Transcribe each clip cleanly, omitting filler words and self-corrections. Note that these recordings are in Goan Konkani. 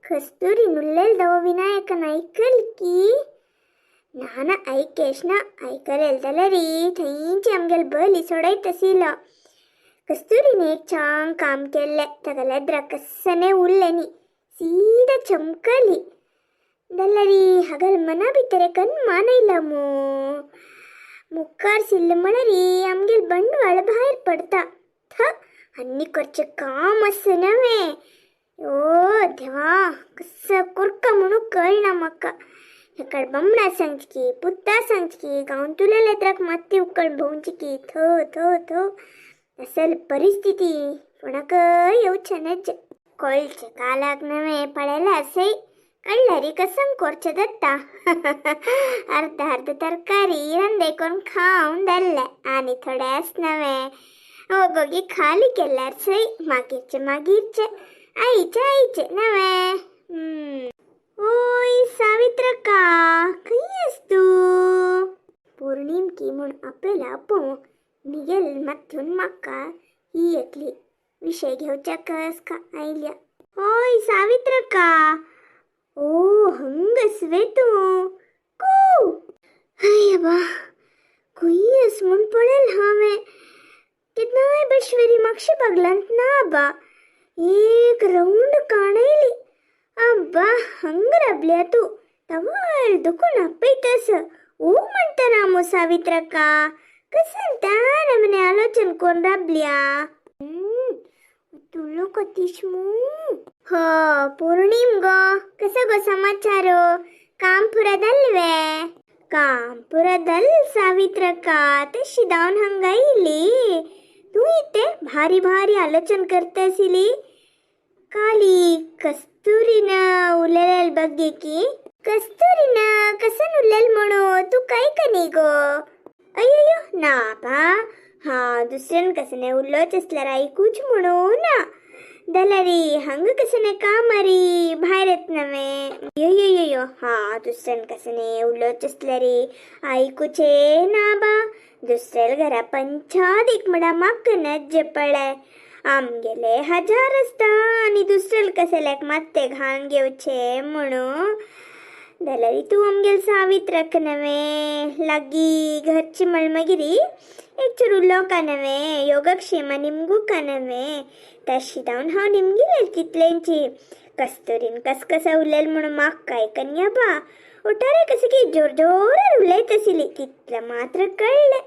कस्तुरी नुल्लेल दवो विनायकन ऐकल की ना ना ऐकेश ना ऐकलेल जाल्यार थंयची आमगेल बली सोडयत आशिल्लो. कस्तुरीने एक छान काम केल्लें. ताका लेद्रा कस्सने उरलें न्ही, सीधा चमकली. जाल्यार हागल मना भितर एक अनमान आयला मू. मुखार सिल्ल म्हळ्यार आमगेल बंडवाळ भायर पडता. थ आनी करचें काम आसा नवें. ओ देवा, कसं कोरका म्हणून कळना म्हाका. हेकड बामणा सांगची पुता सांगची गांवतुल्या लेत्राक माती उकळ भोंवची की थ थ थ असल परिस्थिती कोणाकय येवचें नज. कळचें कालाक नवें पळयलां सय कळ्ळरी कसम कोरचें जाता. अर्द अर्द तरकारी रांदे करून खावन जाल्लें आनी थोडें आस नवें ओगोगी खाली केल्यार सय मागीरचें मागीरचें आईचें आईचें नवें. ओय सावित्रका, खंय आस तूं? पौर्णिम की म्हूण आपयला आपोवं मिगेल माथ्यून म्हाका ही एकली विशय घेवच्याक का आयल्या. ओय सावित्रका, ओ हंगस वे तूं? कू हय बा, खंय आस म्हूण पळयल हांवें. केन्नाय बश्वरी मागशे बागलांत ना बा, एक रावंड काणयली. अब्बा हंग राबल्या तूं, तवाळ दुखून आपयतस. ओ म्हणटा ना मो सावित्रका, कसन तान मने आलोचन कोण राबल्या. तुलो कतीश मू. हो पौर्णिम गो, कसो गो समाचार? काम पुरा जालें वे? काम पुरा जालें सावित्रका, तशी धांवन हांगा आयली. तूं इते भारी भारी आलोचन करता आशिल्ली. काली कस्तुरीन उलयलेल बग्गे की कस्तुरीन कसन उलयल म्हणू तूं काय कनी गो? अय्यो ना बा, हा दुसऱ्यान कसने उलोवचें आसल्यार आयकूच म्हणू ना. जाल्यार हांगा कसने कामारी भायर येत नवें. अय्यो हा दुसऱ्यान कसने उलोवचें आसल्यार आयकूचें ना बा. दुसऱ्याल्या घरा पंचादीक म्हळ्यार म्हाका नज्जे पळय. आमगेले हजार आसता आनी दुसऱ्याल कसल्याक मात्ते घालून घेवचें म्हणून. जाल्यार तूं आमगेल सावित्रक नवें लागीं घरची म्हळ मागीर एक चूर उलोवका नवें, योगक्षेम निमगुका नवें. तशी जावन हांव निमगिलें तितलेंची. कस्तुरीन कसकसा उलयल म्हणून म्हाका आयकन बा. ओटारे कशें की जोर जोरार उलयत आशिल्ली तितलें मात्र कळ्ळें.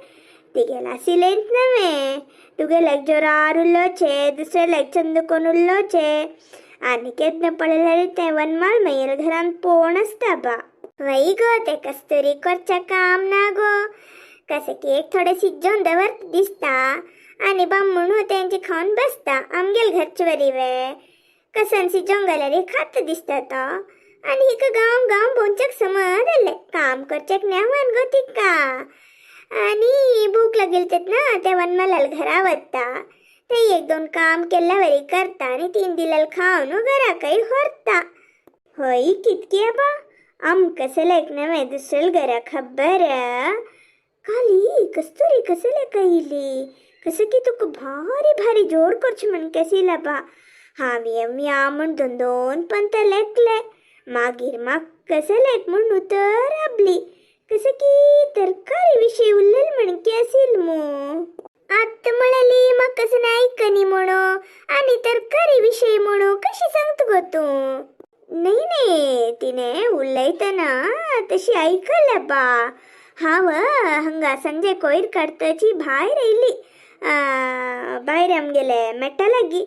तिगेल आशिल्लेंच नवें, तुगेल्याक जोरार उलोवचें, दुसऱ्याल्याक चंद कोण उलोवचें. आनी केन्ना पळयल्यार तें वनमाल मागीर घरांत पोण आसता बा. वय गो, तें कस्तुरी करचें काम ना गो. कशें की एक थोडें शिजोवन दवरता दिसता आनी बामणू तेंचे खावन बसता. आमगेल घरचे वरी वे कसन शिजोवंक घाल्यार खाता दिसता तो. आनी हिका गांव गांव भोंवच्याक समज जालें. काम करच्याक नेमान गो तिका. आनी भूक लागेल तेन्ना तें वनमालाल घरा वता, ते एक दोन काम केल्ल्या वरी करता आनी तीन दिल्यार खावन घराकय व्हरता. हय कितकी बा, आमकां सल्याक नवें दुसऱ्या घरा खबर. काली कस्तुरी कसल्याक आयली? कसं की तुका भारी भारी जोड करचें म्हण केसिला बा. हांवें या म्हूण दोन दोन पंत लेखले. मागीर म्हाका कसल्याक म्हूण उतर राबली. कसं की तरकारी विशय उरलेल म्हणकी आसील मू. आत्तां म्हळ्याली म्हाका कसं आयकनी म्हणू आनी तरकारी विशय म्हणू कशी सांगता गो तूं? न्ही न्ही, तिणें उलयतना तशी आयकल्या बा. हांव हांगा संजय कोयर काडताची भायर आयली. भायर आमगेले मेट्टा लागीं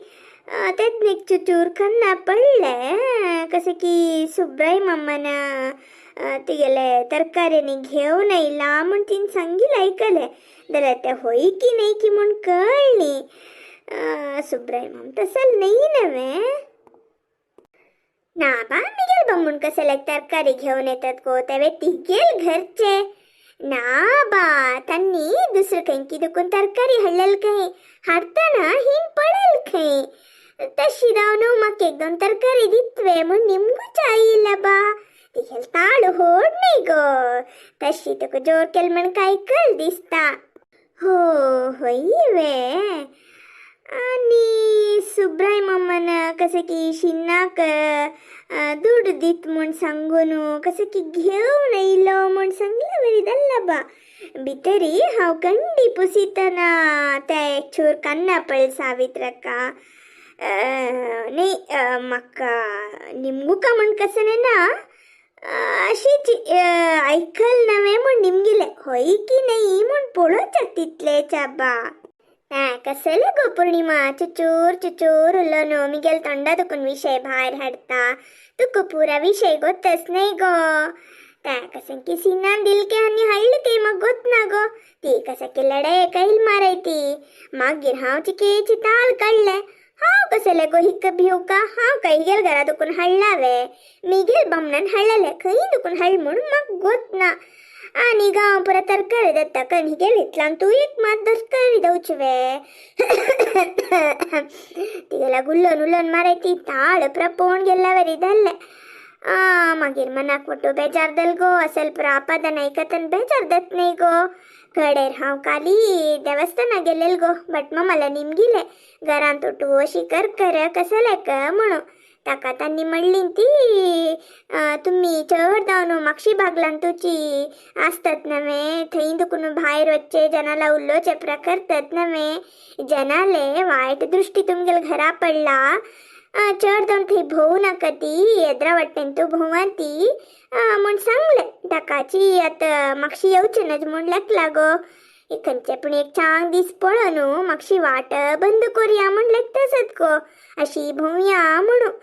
तेन्ना एक चुचूर खन्ना पडलें. कशें की सुब्राय मामान तिगेले तरकाऱ्यांनी घेवन आयला म्हूण तिणें सांगिल्लें आयकलें. जाल्यार तें होय की न्हय की म्हूण कळ्ळी. सुब्राय माम तसल न्हय नवें. ना बा, मिगेल बामूण कसल्याक तरकारी घेवन येतात गो तेवे तिगेल घरचे. ना बा, तांणी दुसरें खंय कितें तरकारी हाडलेल खंय, हाडटना हिंग पडल खंय. तशी जावन म्हाका एक दोन तरकारी दितवे म्हूण निमगूच आयिल्ला बा. तिगेल ताळू होड न्हय गो, तशी तुका जोर केल म्हण काय कल दिसता. हो हय वे. आनी सुब्राय मामान कशें की शिन्नाक दुड दीत म्हूण सांगून कशें की घेवन येयलो म्हूण सांगले बरी जाल्ला बा. भितरी हांव कंडी पुसितना ते एक चूर कान्ना पळय सावित्रका. न्ही, म्हाका निमगुका म्हूण कशें ना, अशीच आयकल नवें म्हूण निमगिलें, हय की न्ही म्हूण पळोवच्याक तितलेच बा. कसले गो पूर्णिमा, चुचूर चुचूर उलो न्हू, मिगेल तोंडा दुखून विशय भायर हाडटा, तुका पुरा विशय गोतच न्हय गो. त्या कशें की सिनान दिल के आनी हाडले ते म्हाका गोत ना गो. ती कशें की लडाये कैल माराय ती. मागीर हांव चिकेची ताल काडले. हांव कसले गो हिक भिवका, हांव काय हिगेल घरा दुखून हाडला वे, मिगेल बामणान हाडलेले, खंय दुखून हाड म्हूण म्हाका गोत ना. आनी गांव पुरा तरकारी जाता कन हिगेल इतल्यान तूं एक मात तरकारी दवची वे. तिगेला गुल्लोन उलोवन माराय ती ताळ पुरा पोवन गेल्ल्या वरी जाल्लें. मागीर मनाक वटू बेजार दल गो, असल पुरा आपादान आयकतन बेजार जात न्हय गो. कडेर हांव काली देवस्थाना गेलेल गो, बट मामाला निमगिले घरांत उठू अशी करकर कसले क म्हणून. ताका तांणी म्हणली ती तुमी चड जावन मागशी भागलान तुची आसतात नवे, थंय दुखून भायर वचचे जनाला उलोवचे करतात नवे, जनाले वायट दृष्टी तुमगेल घरा पडला, चड जावन थंय भोवू नाका, ती येद्रा वाटेन तूं भोंवती म्हूण सांगलें. ताकाची आतां मागशी येवचें ना म्हूण लेखला गो. खंयचे पूण एक चांग दीस पळोव न्हू, मागशी वाट बंद करुया म्हूण लेखता सत गो, अशी भोंवया म्हणून.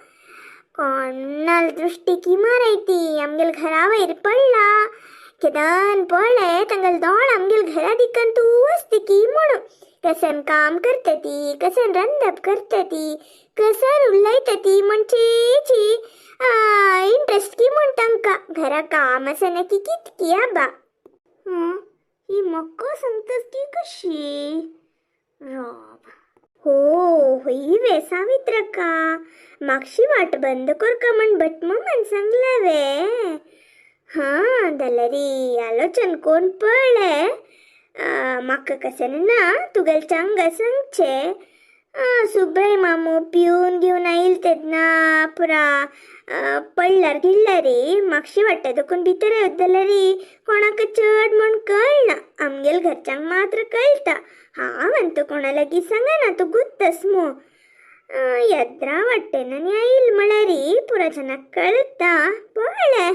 कोणाल दृष्टी की माराय ती आमगेल घरा वयर पडला, केदन पळय तांगेल दोळ आमगेल घरा दिकन तूं वचती की म्हणून. कसन काम करता ती, कसन रंदप करता ती, कसन उलयता ती, म्हणचेची इंट्रस्ट की म्हूण तांकां घरा काम आसना की कितकी आबा. ही मक्को सांगता की कशी राव. हो हय वे सावित्रका, मागशी वाट बंद करका म्हण भटमामान सांगला वे. हां जाल्यारी आलोचन कोण पळय म्हाका कशें ना तुगेल चांग सांगचें. सुब्राय मामू पिवन घेवन आयल तेन्ना पुरा पडल्यार गिळ्ळारी मागशी वाट्टा दुखून भितर येवत जाल्यारी कोणाक चड म्हूण कळना, आमगेल घरच्यांक मात्र कळटा. हांव आनी तूं कोणा लागीं सांगना, तूं गुत्तस मू. येद्रा वाटेन आनी आयल म्हळ्यारी पुरा जनाक कळटा. पळय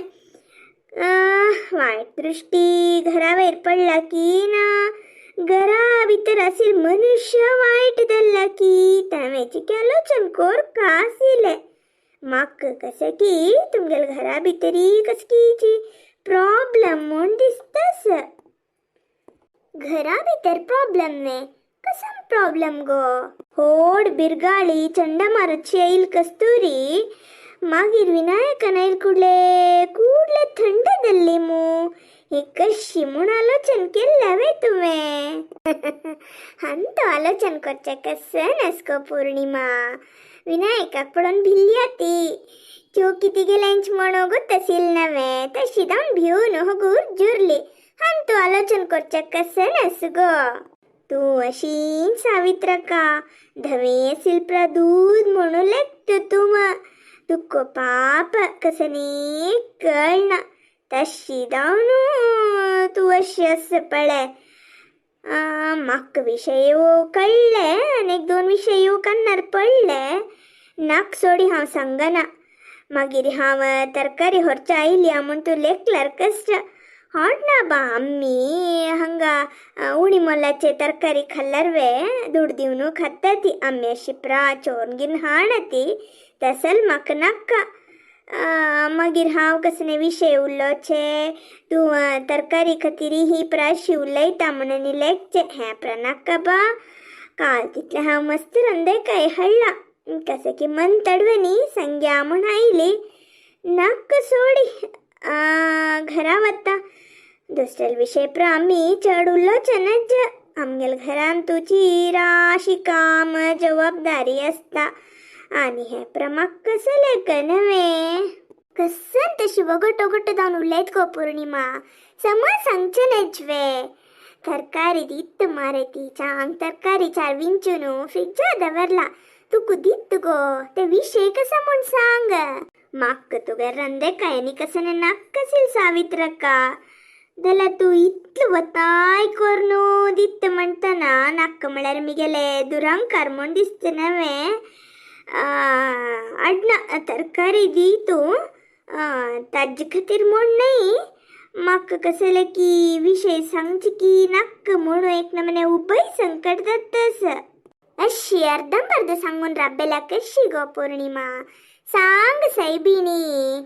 वायट दृष्टी घरा वयर पडला की ना, घरा भितर आशिल मनुष्य वायट धरला की तांवेची आलोचन कोरका आशिल्लें. म्हाका कशें की तुमगेल घरा भितरी कसकीची प्रॉब्लम म्हूण दिसतास. घरा भितर प्रॉब्लम न्ही, कसम प्रॉब्लम गो. होड बिरगाळी चंडमारुची येईल कस्तुरी, मागीर विनायकन येईल कुडले कुडले थंड धरली मू, ही कशी म्हूण आलोचन केल्लें वे तुवें. हांतो आलोचन करचें कशें नास गो पूर्णिमा. विनायकाक पळोवन भिल्ल्या ती, चोकी तिगेलेंच म्हणून गोतसील नवें, तशी जावन भिवन हगूर जुरली. हांतो आलोचन करचें कशें नास गो. तूं अशी सावित्रका धवें आशिल दूद म्हणून लेखता तूं, तुका पाप कशें न्ही कळना, तशी जावन तूं अशी आसा पळय. म्हाका विशय कळ्ळे आनी एक दोन विशय कान्नार पडले, नाक सोडी हांव सांगना. मागीर हांव तरकारी व्हरच्या आयल्या म्हूण तूं लेखल्यार कश्ट हॉट ना बा. आमी हांगा उणी मोलाचे तरकारी खाल्ल्यार वे दुड दिवन खाता ती, आमी अशी प्रा चोरून घेवन हाडना ती, तसल म्हाका नाका. मागीर हांव कसले विशय उलोवचे, तूं तरकारी खातीर ही प्राशी उलयता म्हणून लेखचें हें प्रा नाका बा. काल तितलें हांव मस्त रंदय काय हाडलां, कशें की मन तडवे न्ही संग्या म्हूण आयली, नाका सोडी घरा वता. दुसरे विशय प्रा आमी चड उलोवचे नज, आमगेल घरान तुजी राशी काम जबाबदारी आसता आनी हें प्रमाक कसं लेखन नवें कसन तशी वगट वगट जावन उलयत गो पूर्णिमा, समज सांगचें नज वे. तरकारी दित्त मारे ती चांग तरकारी चार विंचू न्हू फ्रिजा दवरला. तुका दित्त गो ते विशय कसा म्हूण सांग. म्हाका तुगे रंदेकाय कसने नाक्कसील सावित्रक्का. जाल्यार तूं इतलो वताय कोरून दित्त म्हणटना नाक्क म्हळ्यार मिगेले दुरांकार म्हूण दिसता नवें. अडना तरकारी दी तूं ताजे खातीर म्हूण न्हय. म्हाका कसले की विशय सांगचे की नाक्क म्हणून एक नमने उबय संकट जातस. अशी अर्दंबर्द सांगून राबेल्या कशी गो पौर्णिमा? सांग सायबिणी.